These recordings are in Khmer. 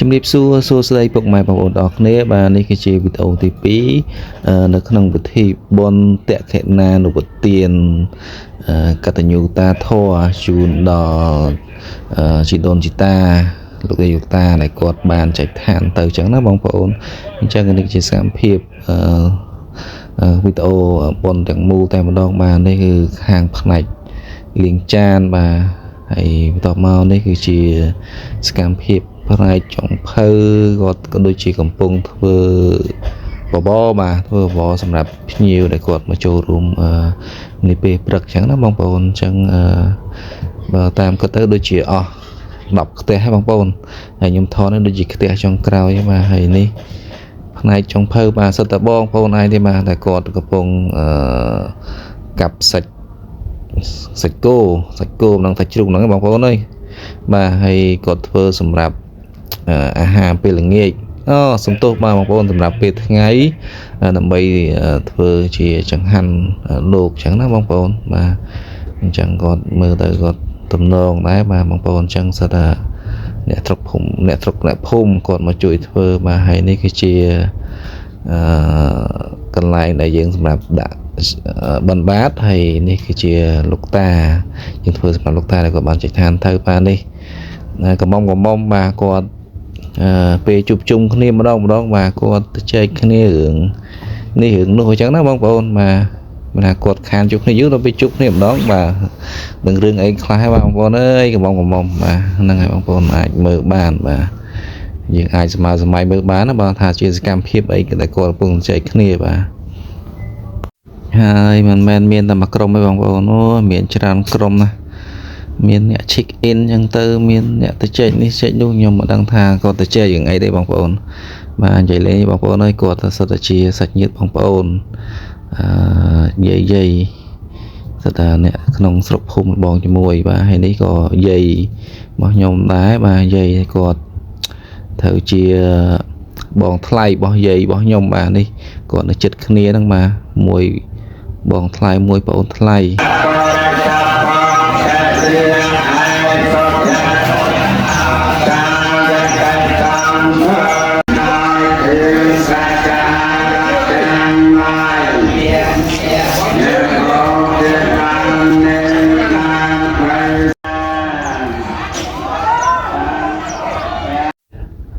ជំរាបសួរសួស្តីពុកម៉ែបងប្អូនទាំងអស់គ្នាបាទនេះគឺជាវីដេអូទី2នៅក្នុងពិធីបុណ្យទក្ខិណានុបទានកតញ្ញូតាធម៌ជូនដល់ជីដូនជីតាលោកយាយលោកតាដែលគាត់បានចែកឋានទៅអញ្ចឹងណាបងប្អូនអញ្ចឹងនេះគឺជាសកម្មភាពវីដេអូបុណ្យទាំងមូលតែម្ដងបាទនេះគឺខាងផ្នែកលាងចានបាទហើយបន្ទាប់មកនេះគឺជាសកម្មភាពផ្នែកចុងភៅគាត់ក៏ដូចជាកំពុងធ្វើបបរបាទធ្វើបបរសម្រាប់ភ្ញៀវដែលគាត់មកចូលរួមនេះពេលព្រឹកអញ្ចឹងណាបងប្អូនអញ្ចឹងបើតាមគាត់ទៅដូចជាអស់10ខ្ទះហើយបងប្អូនហើយខ្ញុំថតនេះដូចជាខ្ទះចុងក្រោយបាទហើយនេះផ្នែកចុងភៅបាទសិតតែបងប្អូនឯងទេបាទតែគាត់កំពុងកាប់សាច់សាច់គោមិនដឹងថាជ្រូកហ្នឹងបងប្អូនអើយបាទហើយគាត់ធ្វើសម្រាប់អាហារពេលល្ងាចអូសំទោសបាទបងប្អូនសម្រាប់ពេលថ្ងៃដើម្បីធ្វើជាចង្ហាន់លោកអញ្ចឹងណាបងប្អូនបាទអញ្ចឹងគាត់មើលទៅគាត់ទំនងដែរបាទបងប្អូនអញ្ចឹងសិតតែអ្នកស្រុកភូមិអ្នកស្រុកអ្នកភូមិគាត់មកជួយធ្វើបាទហើយនេះគឺជាកន្លែងដែលយើងសម្រាប់ដាក់បិណ្ឌបាតហើយនេះគឺជាលោកតាយើងធ្វើសម្រាប់លោកតាដែលគាត់បានចែកឋានទៅបាទនេះកំមុំបាទគាត់ពេលជួបជុំគ្នាម្ដងបាទគាត់ទៅចែកគ្នារឿងនេះរឿងនោះអញ្ចឹងណាបងប្អូនបាទមិនថាគាត់ខានជួបគ្នាយូរដល់ពេលជួបគ្នាម្ដងបាទនឹងរឿងអីខ្លះហើយបាទបងប្អូនអើយកំមុំបាទហ្នឹងហើយបងប្អូនអាចមើលបានបាទយើងអាចសម័យមើលបានណាបាទថាជាសកម្មភាពអីដែលគាត់កំពុងចែកគ្នាបាទហើយមិនមែនមានតែមួយក្រុមទេបងប្អូនអូមានច្រើនក្រុមណាមានអ្នក check in អញ្ចឹងទៅមានអ្នកទៅចែកនេះចែកនោះខ្ញុំមិនដឹងថាគាត់ទៅចែករឿងអីទេបងប្អូនបាទនិយាយលេងបងប្អូនអើយគាត់ទៅសិតតែជាសាច់ញាតិបងប្អូនយាយសិតតែអ្នកក្នុងស្រុកភូមិបងជាមួយបាទហើយនេះក៏យាយរបស់ខ្ញុំដែរបាទយាយគាត់ត្រូវជាបងថ្លៃរបស់យាយរបស់ខ្ញុំបាទនេះគាត់នៅចិត្តគ្នាហ្នឹងបាទមួយបងថ្លៃមួយប្អូនថ្លៃ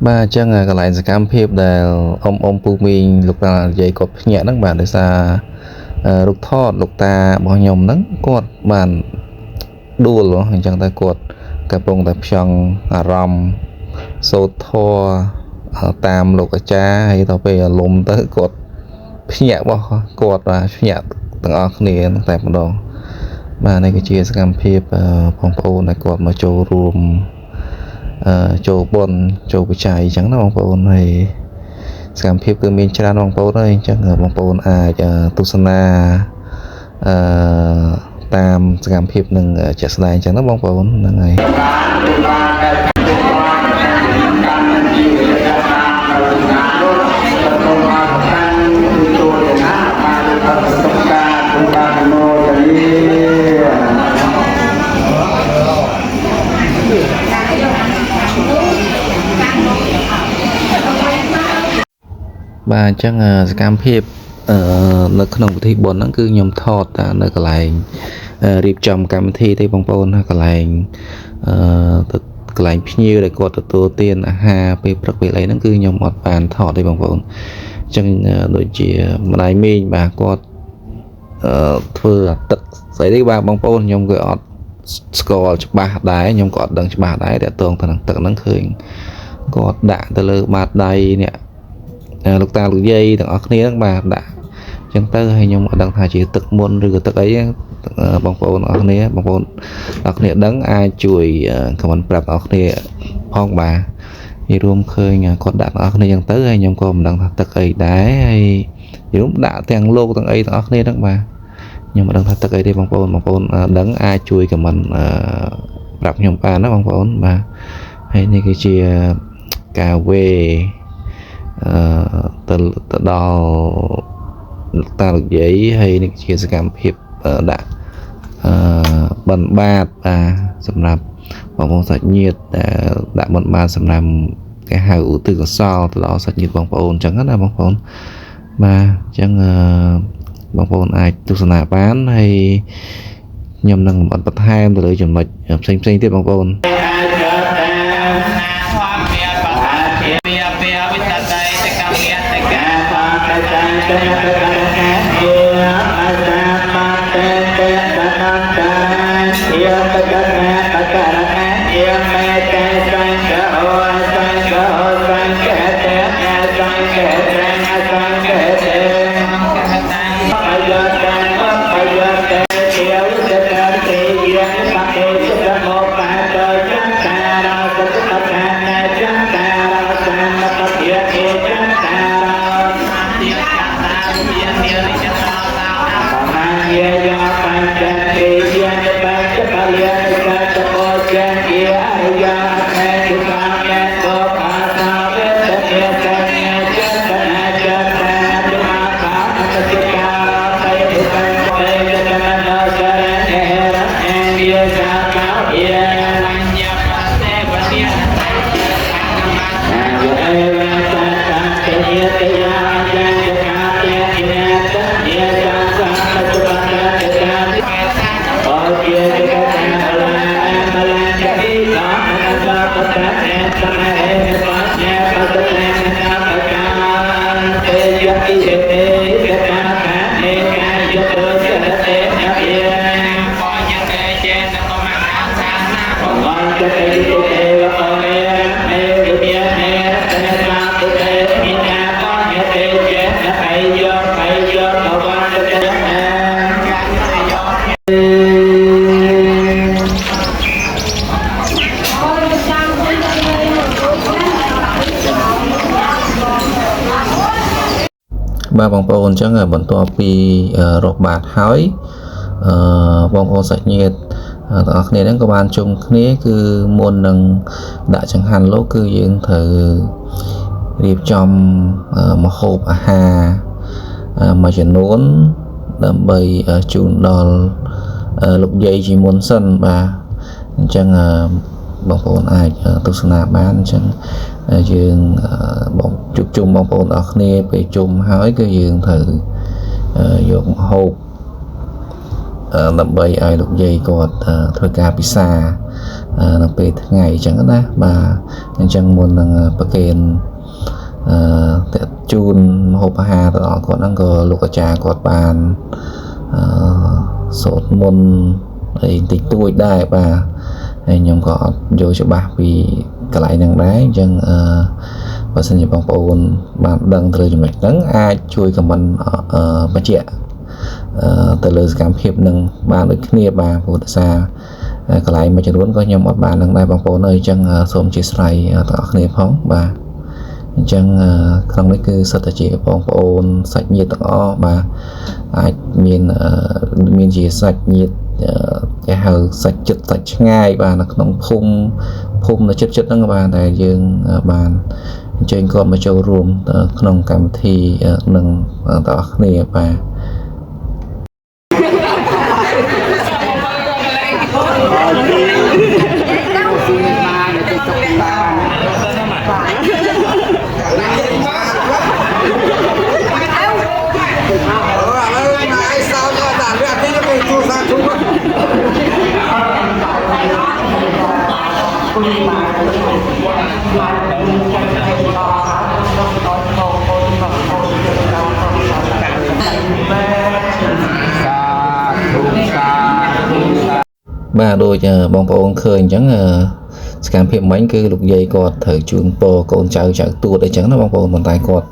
បាទអញ្ចឹងកន្លែងសកម្មភាពដែលអ៊ំពូមីងលោកតានិយាយគាត់ភ្ញាក់ហ្នឹងបាទដោយសាររូបថតលោកតារបស់ខ្ញុំហ្នឹងគាត់បានដួលអញ្ចឹងតែគាត់កំពុងតែផ្ចង់អារម្មណ៍សូត្រធម៌តាមលោកអាចារ្យហើយដល់ពេលអារម្មណ៍ទៅគាត់ភ្ញាក់របស់គាត់បាទភ្ញាក់ទាំងអស់គ្នាហ្នឹងតែម្ដងបាទនេះគឺជាសកម្មភាពបងប្អូនដែលគាត់មកចូលរួមចូលបុណ្យចូលបច្ច័យអញ្ចឹងណាបងប្អូនហើយសកម្មភាពគឺមានច្រើនបងប្អូនហើយអញ្ចឹងបងប្អូនអាចទស្សនាតាមសកម្មភាពនឹងជាក់ស្ដែងអញ្ចឹងណាបងប្អូនហ្នឹងហើយបាទអញ្ចឹងសកម្មភាពនៅក្នុងពិធីបុណ្យហ្នឹងគឺខ្ញុំថតតែនៅកន្លែងរៀបចំកម្មវិធីទេបងប្អូនណាកន្លែងទៅកន្លែងភ្ញៀវដែលគាត់ទទួលទានអាហារពេលព្រឹកពេលអីហ្នឹងគឺខ្ញុំអត់បានថតទេបងប្អូនអញ្ចឹងដូចជាម្ដាយមីងបាទគាត់ធ្វើអាទឹកស្អីទេបាទបងប្អូនខ្ញុំក៏អត់ស្គាល់ច្បាស់ដែរខ្ញុំក៏អត់ដឹងច្បាស់ដែរតាក់ទងទៅនឹងទឹកហ្នឹងឃើញគាត់ដាក់ទៅលើបាតដៃអ្នកលោកតាលោកយាយទាំងអស់គ្នាហ្នឹងបាទដាក់អញ្ចឹងទៅហើយខ្ញុំអត់ដឹងថាជាទឹកមុនឬក៏ទឹកអីបងប្អូនអរគ្នាបងប្អូនអរគ្នាដឹងអាចជួយខមមិនប្រាប់អរគ្នាផងបាទនិយាយរួមឃើញគាត់ដាក់អរគ្នាអញ្ចឹងទៅហើយខ្ញុំក៏មិនដឹងថាទឹកអីដែរហើយនិយាយរួមដាក់ទាំងលោកទាំងអីទាំងអស់គ្នាហ្នឹងបាទខ្ញុំមិនដឹងថាទឹកអីទេបងប្អូនបងប្អូនដឹងអាចជួយខមមិនប្រាប់ខ្ញុំបានណាបងប្អូនបាទហើយនេះគឺជាការវេទៅដល់លោកតាលោកយាយហើយនេះជាសកម្មភាពដាក់បិណ្ឌបាតបាទសម្រាប់បងប្អូនសាច់ញាតិដែលដាក់បិណ្ឌបាតសម្រាប់ គេហៅឧទ្ទិសកុសលទៅដល់សាច់ញាតិបងប្អូនអញ្ចឹងណាបងប្អូនបាទអញ្ចឹងអឺបងប្អូនអាចទស្សនាបានហើយខ្ញុំនឹងលម្អិតបន្ថែមទៅលើចំណុចផ្សេងៗទៀតបងប្អូន បាទបងប្អូនអញ្ចឹងបន្ទាប់ពីរកបាតហើយអឺបងប្អូនសាច់ញាតិទាំងអស់គ្នាហ្នឹងក៏បានជុំគ្នាគឺមុននឹងដាក់ចង្ហាន់លោកគឺយើងត្រូវរៀបចំម្ហូបអាហារមួយចំនួនដើម្បីជូនដល់លោកយាយជាមុនសិនបាទអញ្ចឹងបងប្អូនអាចទស្សនាបានអញ្ចឹងយើងបងជួបជុំបងប្អូនអស់គ្នាពេលជុំហើយគឺយើងត្រូវយកម្ហូបដើម្បីឲ្យលោកយាយគាត់ធ្វើការពិសានៅពេលថ្ងៃអញ្ចឹងណាបាទអញ្ចឹងមុននឹងប្រគេនអឺតជូនម្ហូបអាហារទៅដល់គាត់ហ្នឹងក៏លោកអាចារ្យគាត់បានអឺសូត្រមន្តអីតិចតួចដែរបាទហើយខ្ញុំក៏អត់យល់ច្បាស់ពីកន្លែងហ្នឹងដែរអញ្ចឹងអឺបើសិនជាបងប្អូនបានដឹងត្រូវចំណុចហ្នឹងអាចជួយ comment បញ្ជាក់ទៅលើសកម្មភាពនឹងបានដូចគ្នាបាទព្រោះដោយសារកន្លែងមួយចំនួនក៏ខ្ញុំអត់បាននឹងដែរបងប្អូនអើយអញ្ចឹងសូមអធ្យាស្រ័យទាំងអស់គ្នាផងបាទអញ្ចឹងក្នុងនេះគឺសុទ្ធតែជាបងប្អូនសាច់ញាតិទាំងអស់បាទអាចមានមានជាសាច់ញាតិគេហៅសាច់ចិត្តសាច់ឆ្ងាយបាទនៅក្នុងភូមិភូមិនៅចិត្តចិត្តហ្នឹងបាទដែលយើងបានអញ្ជើញគាត់មកចូលរួមក្នុងកម្មវិធីនឹងទាំងអស់គ្នាបាទ បាទដូចបងប្អូនឃើញអញ្ចឹងសកម្មភាពមិញគឺលោកយាយគាត់ត្រូវជូនពរកូនចៅចៅទួតអីចឹងណាបងប្អូនប៉ុន្តែគាត់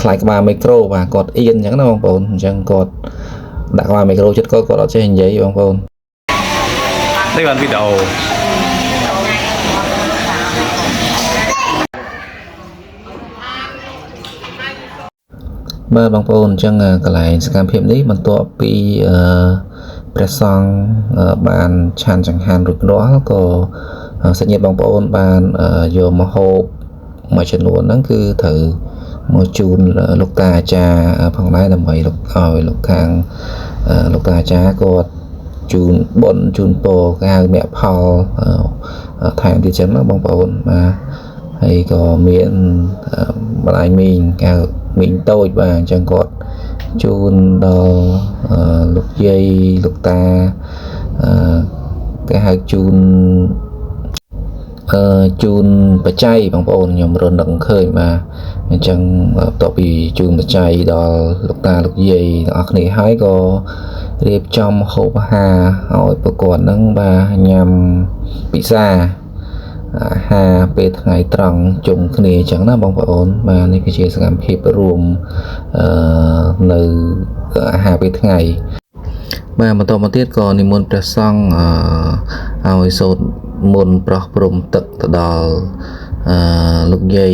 ខ្លាចក្បាលមីក្រូបាទគាត់អៀនអញ្ចឹងណាបងប្អូនអញ្ចឹងគាត់ដាក់ក្បាលមីក្រូចិត្តគាត់គាត់អត់ចេះនិយាយបងប្អូន នេះបានវីដេអូ បាទបងប្អូនអញ្ចឹងកន្លែងសកម្មភាពនេះបន្ទាប់ពីអឺព្រះសង្ឃបានឆាន់ចង្ហាន់រួចរាល់ក៏សាច់ញាតិបងប្អូនបានយកម្ហូបមួយចំនួនហ្នឹងគឺត្រូវមកជូនលោកតាអាចារ្យផងដែរដើម្បីលោកឲ្យលោកខាងលោកតាអាចារ្យគាត់ជូនបុណ្យជូនពរគេហៅមគ្គផលថែមទៀតចឹងណាបងប្អូនបាទ ហើយក៏មានម្ដាយមីងកៅមីងតូចបាទអញ្ចឹងគាត់ជូនដល់លោកយាយលោកតាអឺគេហៅជូនអឺជូនបច្ច័យបងប្អូនខ្ញុំរនឹកឃើញបាទអញ្ចឹងបន្ទាប់ពីជូនបច្ច័យដល់លោកតាលោកយាយទាំងអស់គ្នាហើយក៏រៀបចំហូបអាហារឲ្យប្រកបហ្នឹងបាទញ៉ាំពិសាអាហារពេលថ្ងៃត្រង់ជុំគ្នាអញ្ចឹងណាបងប្អូនបាទនេះគឺជាសកម្មភាពរួមអឺនៅអាហារពេលថ្ងៃបាទបន្តមកទៀតក៏និមន្តព្រះសង្ឃអឺឲ្យសូត្រមន្តប្រោះព្រំទឹកទៅដល់អឺលោកយាយ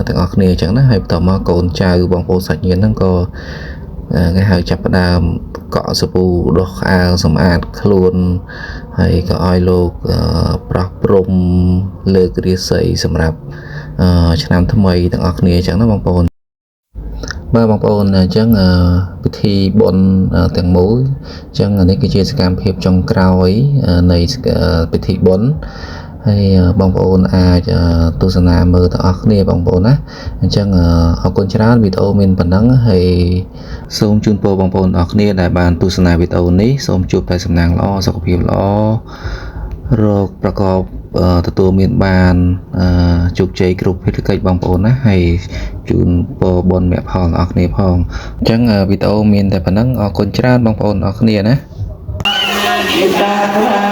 ទាំងអស់គ្នាអញ្ចឹងណាហើយបន្តមកកូនចៅបងប្អូនសាច់ញាតិហ្នឹងក៏គេហៅចាប់ផ្ដើមកក់សាពូដុសក្អើងសម្អាតខ្លួនហើយក៏ឲ្យលោកប្រោះព្រំលើករាសីសម្រាប់ឆ្នាំថ្មីទាំងអស់គ្នាអញ្ចឹងណាបងប្អូនបាទបងប្អូនអញ្ចឹងពិធីបុណ្យទាំងមូលអញ្ចឹងនេះគឺជាសកម្មភាពចុងក្រោយនៃពិធីបុណ្យហើយបងប្អូនអាចទស្សនាមើលទាំងអស់គ្នាបងប្អូនណាអញ្ចឹងអរគុណច្រើនវីដេអូមានប៉ុណ្ណឹងហើយសូមជូនពរបងប្អូនអរគ្នាដែលបានទស្សនាវីដេអូនេះសូមជួបតែសំណាងល្អសុខភាពល្អរកប្រកបទទួលមានបានជោគជ័យគ្រប់ភារកិច្ចបងប្អូនណាហើយជូនពរបុណ្យមគ្គផលដល់អ្នកគ្នាផងអញ្ចឹងវីដេអូមានតែប៉ុណ្ណឹងអរគុណច្រើនបងប្អូនអរគ្នាណា តា